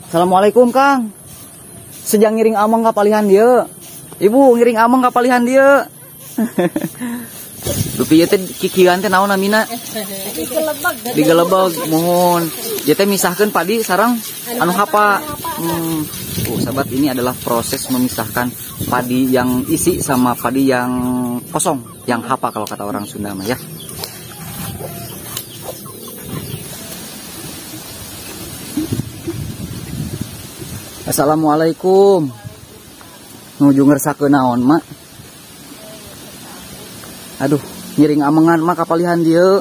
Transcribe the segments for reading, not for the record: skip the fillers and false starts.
Assalamualaikum Kang. Sejang ngiring ameng ka palihan dieu. Ibu ngiring ameng ka palihan dieu. Dupi ieu teh kikieuan teh naon namina? Digelebeg. Digelebeg muhun. Ieu teh misahkeun padi sareng anu hapa. Sahabat, ini adalah proses memisahkan padi yang isi sama padi yang kosong, yang hapa kalau kata orang Sunda mah ya. Assalamualaikum. Nuju ngersakeun naon, Mak? Aduh, ngiring amengan Mak kapalihan dieu.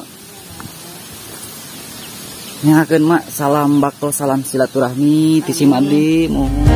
Nyakeun Mak, salam bakto, salam silaturahmi ti sim abdi. Muhun.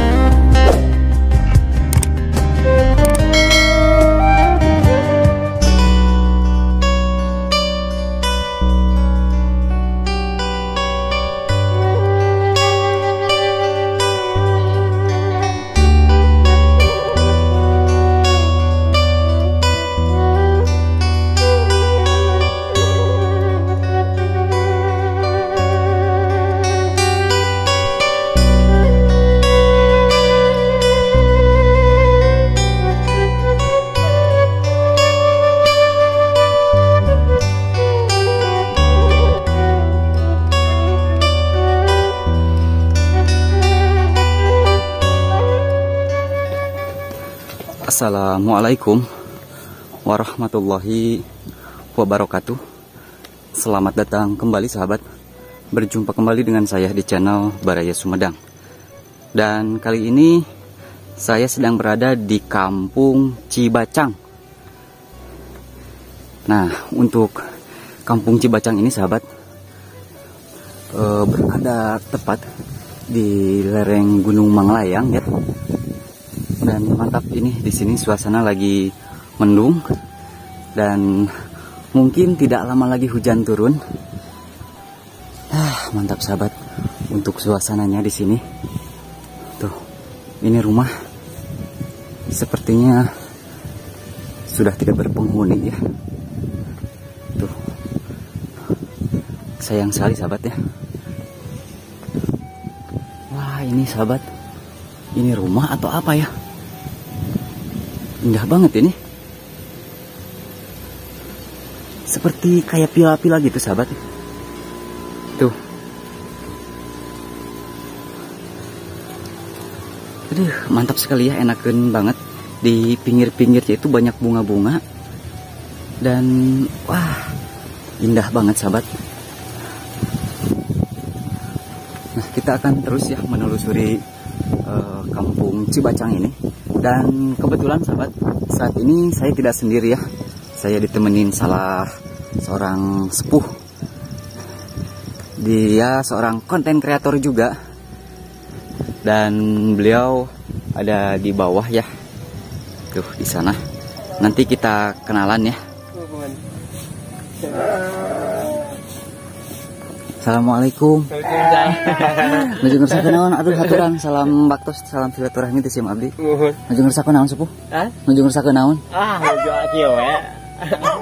Assalamualaikum warahmatullahi wabarakatuh. Selamat datang kembali sahabat. Berjumpa kembali dengan saya di channel Baraya Sumedang. Dan kali ini saya sedang berada di Kampung Cibacang. Nah, untuk Kampung Cibacang ini sahabat, berada tepat di lereng Gunung Manglayang ya. Dan mantap ini, di sini suasana lagi mendung dan mungkin tidak lama lagi hujan turun. Mantap sahabat untuk suasananya di sini. Tuh, ini rumah sepertinya sudah tidak berpenghuni ya. Tuh, sayang sekali sahabat ya. Wah, ini sahabat, ini rumah atau apa ya? Indah banget ini. Seperti kayak pila-pila gitu sahabat. Tuh. Aduh, mantap sekali ya, enakan banget. Di pinggir-pinggirnya itu banyak bunga-bunga. Dan wah, indah banget sahabat. Nah, kita akan terus ya menelusuri Kampung Cibacang ini. Dan kebetulan sahabat, saat ini saya tidak sendiri ya. Saya ditemenin salah seorang sepuh. Dia seorang konten kreator juga. Dan beliau ada di bawah ya. Tuh di sana. Nanti kita kenalan ya. Assalamualaikum. Nuju ngersakeun naon? Aduh haturan, salam baktos, salam silaturahmi ti sim abdi. Nuju ngersakeun naon sepuh? Hah? Nuju ngersakeun naon? Ah, nuju kieu we.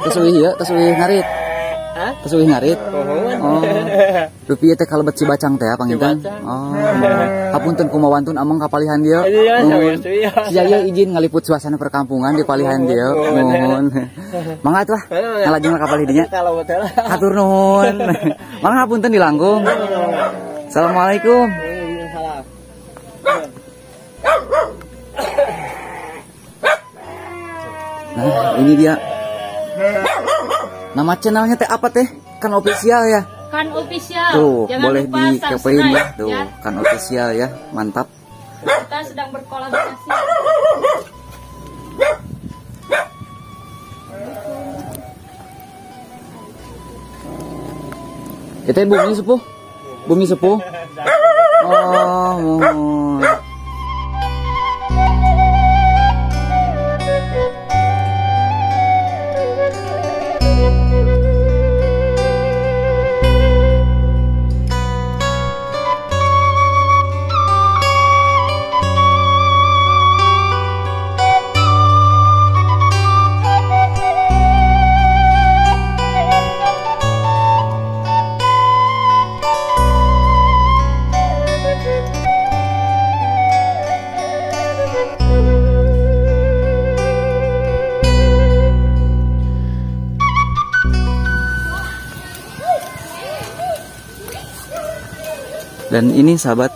Tos uih ieu, tos uih ngarit. Hah? Tos uih ngarit. Oh. Dupi ieu teh kalebet Cibacang teh panginten. Oh. Hapunten kumaha wantun ameng ka palihan dieu. Sia ieu izin ngaliput suasana perkampungan di palihan dieu. Nuhun. Mangga atuh lah, ngalajeng ka palih dinya. Hatur nuhun. Mangga hapunten dilangkung. Assalamualaikum. Nah, ini dia. Nama channelnya teh apa teh? Kan official ya. Kan official. Tuh, jangan boleh dikepoin ya tuh, ya. Kan official ya, mantap. Kita sedang berkolaborasi. Itu bumi sepuh. Bumi sepuh. Oh, mohon. Dan ini sahabat,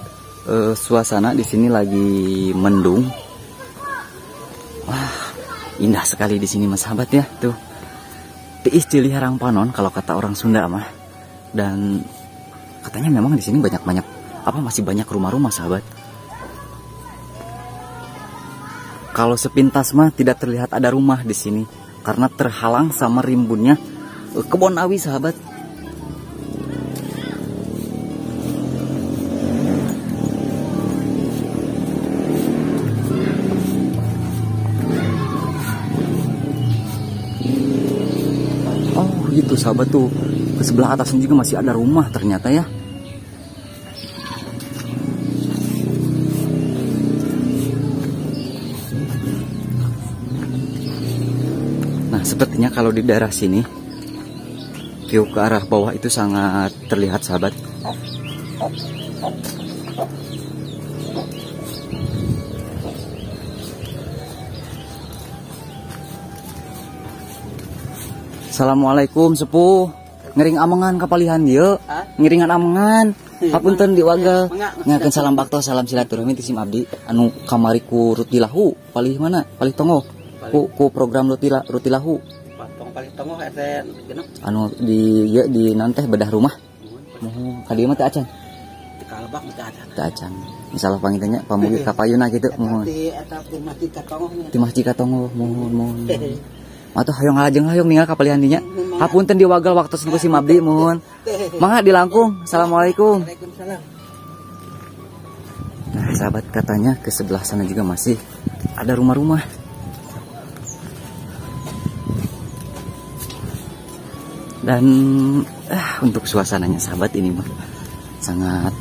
suasana di sini lagi mendung. Wah, indah sekali di sini mas sahabat ya. Tuh, tiis ceuli herang panon kalau kata orang Sunda mah. Dan katanya memang di sini banyak-banyak apa masih banyak rumah-rumah sahabat. Kalau sepintas mah tidak terlihat ada rumah di sini karena terhalang sama rimbunnya kebon awi sahabat. Oh gitu sahabat, tuh ke sebelah atasnya juga masih ada rumah ternyata ya. Nah sepertinya kalau di daerah sini view ke arah bawah itu sangat terlihat sahabat. Assalamualaikum sepuh, ngiring amengan kapalihan dieu, ngiringan amengan. Hapunten diwagel. Ngakeun salam bakto, salam silaturahmi ti sim abdi anu kamari ku Rutilahu, palih mana? Palih Tongoh. Ku program Rutilahu. Palih Tongoh RT 6. Anu di ieu di naon teh bedah rumah. Muhun ka dieu mah teu acan. Teu kalebak teu acan. Teu acan. Insyaallah pangitanya pamugi ka payuna kitu muhun. Di eta di Masjid Katongoh. Di Masjid Katongoh muhun muhun. Atuh hayang ngalajeng hayang ningal kapalihan dinya. Hapunten diwagel waktu ku sim abdi muhun. Mangga dilangkung. Assalamualaikum. Waalaikumsalam. Nah, sahabat katanya ke sebelah sana juga masih ada rumah-rumah. Dan untuk suasananya sahabat ini mah sangat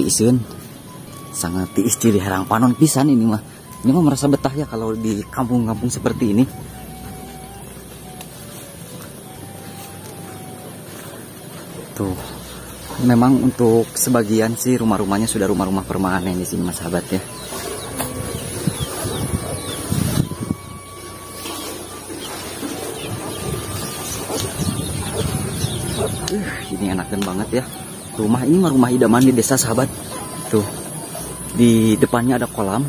tiiseun. Sangat tiis ciri herang panon pisan ini mah. Ini mah merasa betah ya kalau di kampung-kampung seperti ini. Tuh, memang untuk sebagian sih rumah-rumahnya sudah rumah-rumah permanen di sini mas sahabat ya. Ini enakan banget ya. Rumah ini mah rumah idaman di desa sahabat. Tuh, di depannya ada kolam.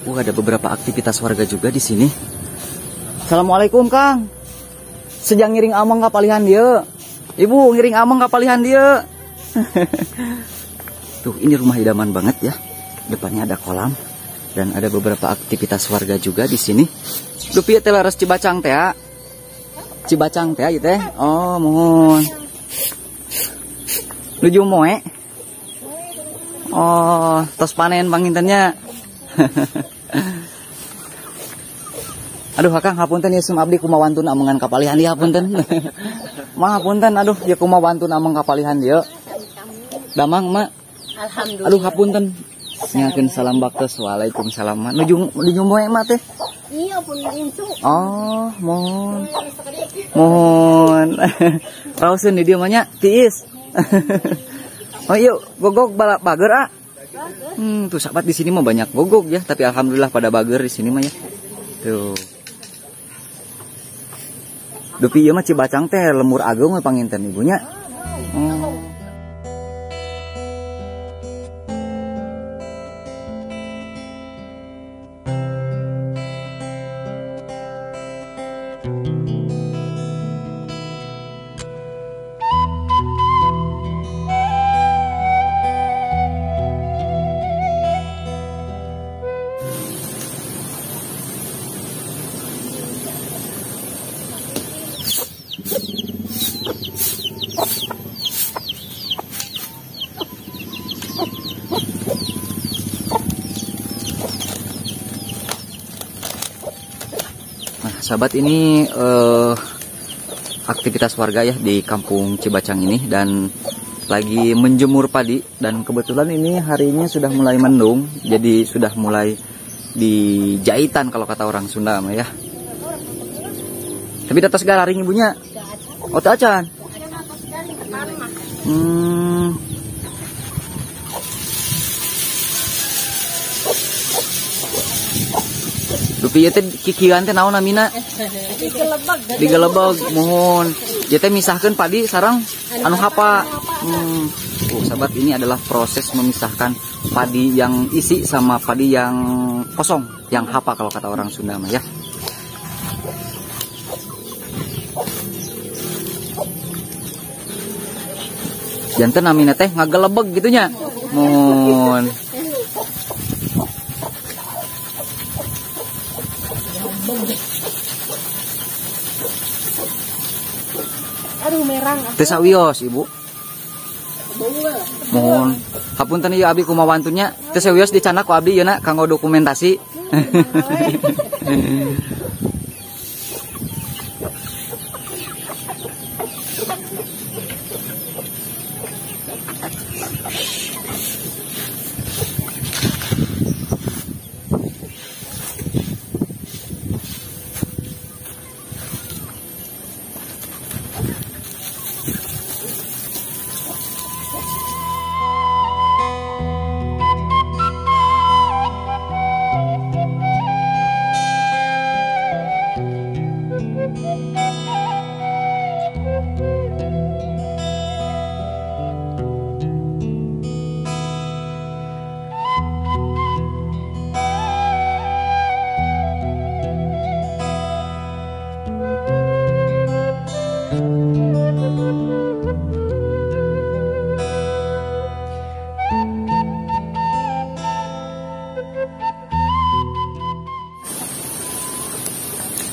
Ada beberapa aktivitas warga juga di sini. Assalamualaikum Kang. Sejang ngiring ameng kapalihan dieu. Ibu ngiring ameng kapalihan dieu. Tuh, ini rumah idaman banget ya. Depannya ada kolam dan ada beberapa aktivitas warga juga di sini. Dupi teh leres Cibacang teh. Cibacang teh ieu teh. Oh, muhun. Nuju moe. Oh, tos panen pangintennya. Aduh, Akang hapunten ya sum abdi kumaha wantun amengan kapalihan dieu hapunten. Mah hapunten aduh ya kumaha wantun ameng kapalihan dieu. Damang mak. Alhamdulillah. Aduh hapunten. Nyakeun salam baktos. Waalaikumsalam. Nuju nuju moe mak teh. Iya pun incu. Oh, mohon. Mohon. Raoseun di dieu mah nya tiis. Oh iya, gogog balap bager ah. Tuh sahabat di sini mah banyak gogog ya, tapi alhamdulillah pada bager di sini mah ya. Tuh. Dupi ieu mah Cibacang teh lemur ageung we panginten ibunya. Oh. Nah, sahabat ini aktivitas warga ya di kampung Cibacang ini dan lagi menjemur padi dan kebetulan ini harinya sudah mulai mendung, jadi sudah mulai di jahitan kalau kata orang Sunda mah ya. Tapi di atas gararing ibunya. Oh, teu acan. Dupi ieu teh kikieuan teh naon namina? Digelebeg. Digelebeg, muhun. Ieu teh misahkeun padi sareng anu hapa. Sahabat, ini adalah proses memisahkan padi yang isi sama padi yang kosong, yang hapa kalau kata orang Sunda mah ya. Janten namina teh ngagelebeg gitu nya. Mun. Aduh merang. Teu sawios, Ibu. Mohon. Hapunten ieu abi kumaha wantunnya. Teu sawios dicandak ku abdi ieu na kanggo dokumentasi.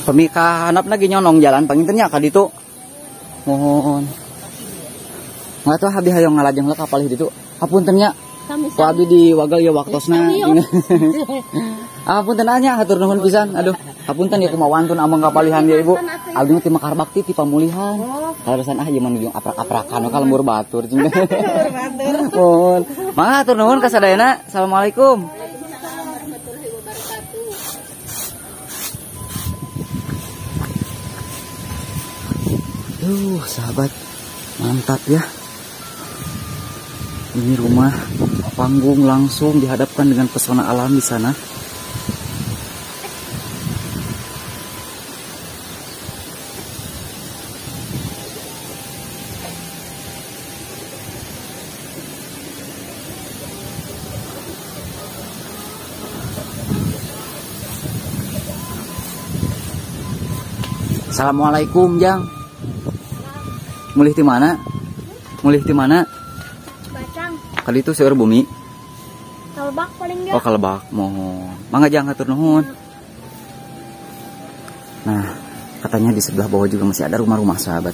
Pemika hanap lagi nyonong jalan panginten nya ka ditu. Mohon. Nggak tahu abi hayang ngalajeng lah kapalih ditu. Hapunten nya. Ku abi di wagal ya waktosna. Hapunten nya hatur nuhun pisan. Aduh, hapunten ya kumaha wantun ameng kapalihan ya Ibu. Abdi mah ti Mekar Bakti ti pamulihan. Kaleresan ah ieu mah nuju aprak-aprakan ka lembur batur cing. Mohon. Mangga hatur nuhun ka sadayana. Assalamualaikum. Duh, sahabat, mantap ya. Ini rumah panggung langsung dihadapkan dengan pesona alam di sana. Assalamualaikum, Jang. Mulih di mana? Mulih di mana? Bacang. Kali itu seueur bumi. Kalebak paling enggak. Oh, kalebak. Mohon. Mangga jang hatur nuhun. Nah, katanya di sebelah bawah juga masih ada rumah-rumah sahabat.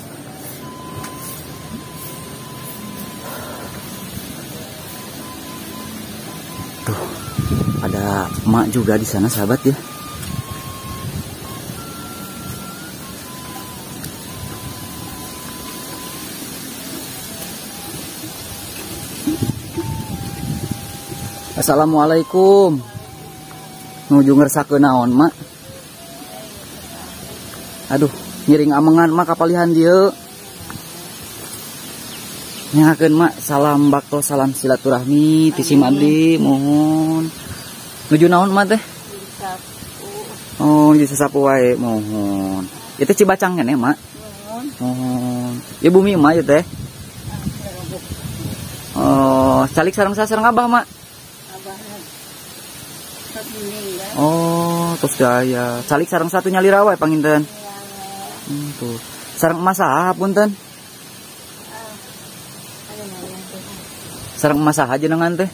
Tuh, ada emak juga di sana sahabat ya. Assalamualaikum. Nuju ngersakeun naon, Mak? Aduh, ngiring amengan Mak kapalihan dieu. Nyakeun Mak, salam bakto, salam silaturahmi ti sim abdi, mohon. Nuju naon Mak teh? Oh, nuju sasapu wae, mohon. Ieu teh Cibacang keneh, Mak? Mohon. Ieu bumi Mak ieu teh. Oh, calik sareng sareng Abah, Mak? Oh, tos daya. Calik sareng satu nyalira wae panginten. Tuh. Sareng emas saha punten? Sareng emas saha jenengan teh?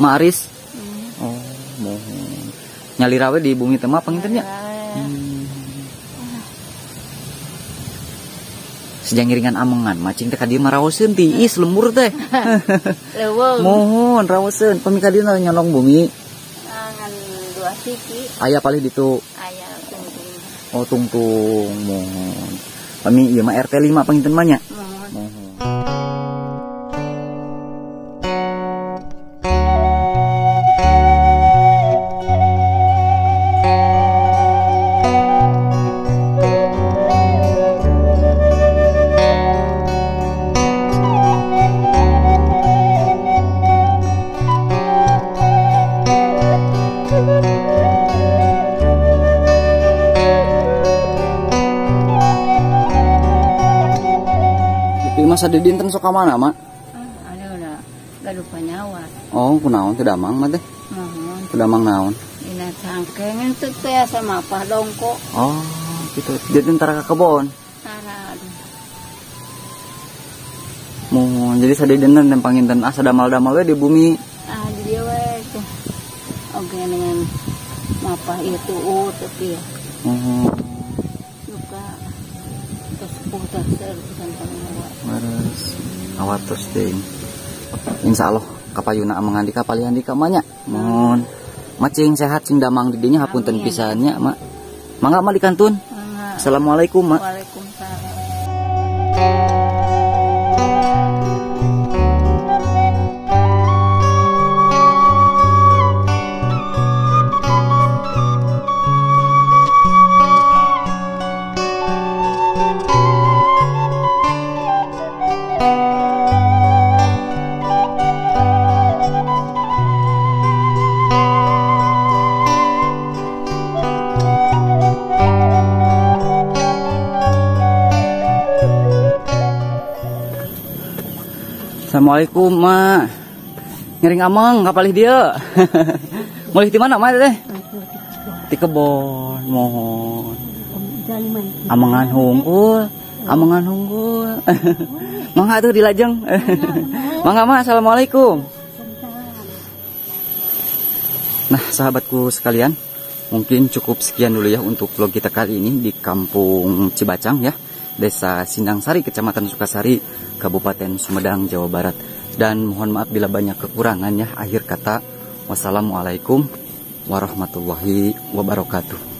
Maris. Oh, mohon. Nyalira we di bumi teh mah panginten nya. Sejang ngiringan amengan, macing teh ka dieu mah raoseun tiis lembur teh. Mohon raoseun, pami ka dieu nyolong bumi. Ngan dua siki. Aya palih ditu. Aya tungtung. Oh, tungtung, mohon. Pami ieu mah RT 5 panginten mah nya. Mohon. Sadidinten sok ka mana, Mak? Ada udah gaduh panyawa. Oh, kunaon teu damang mah teh? Muhun. Teu damang naon? Dina cangkengan teu tiasa mapah dongko. Oh, gitu. Jadi tara ka kebon. Tara aduh. Muhun, jadi sadidinten teh panginten asa damal-damal we di bumi. Ah, di dieu we tuh. Oge dengan mapah ieu tuut tapi ya. Muhun. Duka tos putar seueur pisan panyawa. Leres. Awatos deui. Insyaallah kapayuna Amang Andika palihan di kamanya. Muhun. Ma cing sehat cing damang di dinya hapunten pisan nya, Mak. Mangga Ma dikantun. Mangga. Assalamualaikum, Mak. Waalaikumsalam. Assalamualaikum, Mak. Ngiring ameng kapalih dieu. Mulih di mana, Mak teh? Di kebon, mohon. Amengan hungkul, amengan hungkul. Mangga tuh dilajeng. Mangga, Mak, assalamualaikum. Nah, sahabatku sekalian, mungkin cukup sekian dulu ya untuk vlog kita kali ini di Kampung Cibacang ya, Desa Sindangsari, Kecamatan Sukasari, Kabupaten Sumedang, Jawa Barat. Dan mohon maaf bila banyak kekurangan ya. Akhir kata, wassalamualaikum warahmatullahi wabarakatuh.